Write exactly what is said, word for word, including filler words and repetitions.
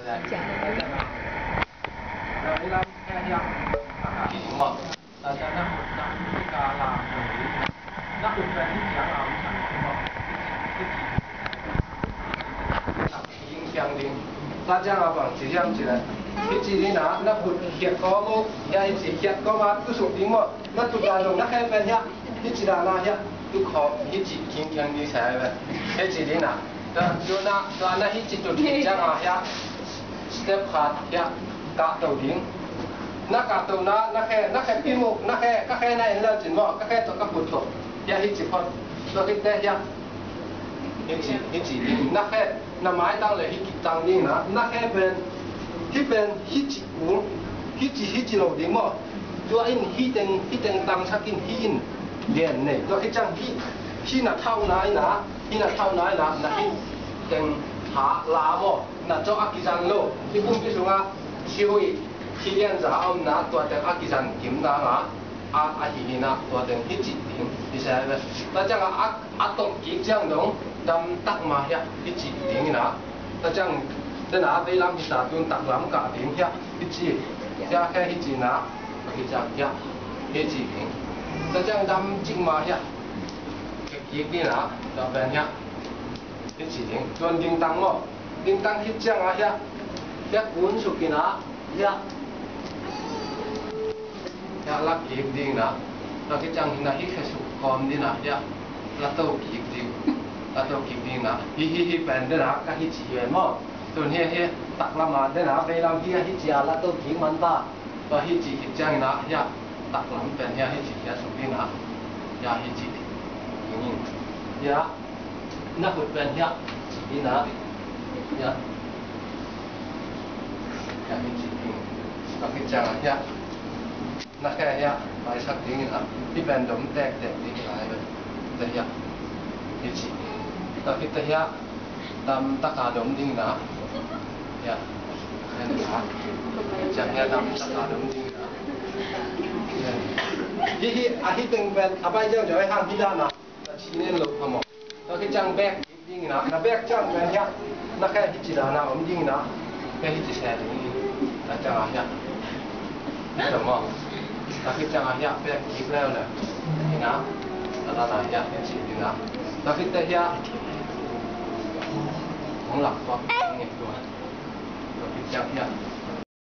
Tua ciang a bang ci hiam cih leh, hih ci ding in ah na khut khiat kawm uh, hiah hih ci khiat kawm a tusuk ding maw, na tut dan zong na khe pen hiah, hih ci dan a hiah tukhawm, hih ci khingkhiang ding sa hi ve. Hih ci ding in ah, tua, tua na, tua na hih ci tut khit ciang a hiah step khat hiah kahto ding. Na kahto na, na khe, na khe pim uh, na khe, ka khe na en leu cin maw, ka khe tawh ka khut tawh hiah hih ci phot. Tua khit teh hiah hih ci, hih ci ding. Na khe, na maitang le hih kik tang ding in ah, na khe pen, hih pen hih ci kul, hih ci, hih ci lo ding maw. Tua in hih teng, hih teng tangsak in hih in gen nei. Tua khit ciang hih, hih na thau na in ah, hih na thau na in ah, na hih teng ha la maw, na cawh a kizan lo. Hih pumpi sungah hih hui, hih lianza a om na, tua teng a kizan kim na nga a, a hi hi na, tua teng hih ci ding hi sa hi ve. Tua ciang a, a, a tawh kik ciang dong damtak ma hiah hih ci ding in ah. Tua ciang den a veilam hi ta tun taklam kah ding hiah hih ci. Hiah khe hih ci na, a hih ciang hiah hih ci ding. Tua ciang dam cik ma hiah kik ding in ah, tua pen hiah hih ci ding. Tuan ding tang maw. Ding tang hih ciang a hiah, hiah kun suk in ah, hiah, hiah la kik ding in ah. Tua khit ciang hi na hih khe suk kawm ding in ah, hiah la to kik ding. La to kik ding in ah. Hih, hih, hih pen den a ka hih ci hi ve maw. Tun hiah, hiah taklam a den a veilam hiah hih ci a la to kik man ta. Tua hih ci khit ciang in ah, hiah taklam pen hiah hih ci hiah suk ding in ah. Hiah hih ci ding in. Hiah na khut pen hiah ci ding in ah. Hiah. Hiah hih ci ding in. Tua khit ciang a hiah na khe hiah paisak ding in ah. Hih pen dom tektek ding in ah. Hiah. Hiah. Hih ci. Tua khit teh hiah damtak a dom ding in ah. Hiah. Hiah. Hiah damtak a dom ding in ah. Hiah. Hih, hih, a hih teng pen a pai ziau ziau hang hih dan a. Na ci nen lo pha maw. Tua khit ciang bek ding in ah, na bek ciang pen hiah, na khe hih ci dan a om ding in ah. Khe hih ci se ding in. Tua ciang a hiah. Tua maw. Tua khit ciang a hiah bek kik leu leu. In ah. Tua dan a hiah hih ci ding in ah. Tua khit teh hiah. Hong lak tuak ding in tua. Tua khit ciang hiah.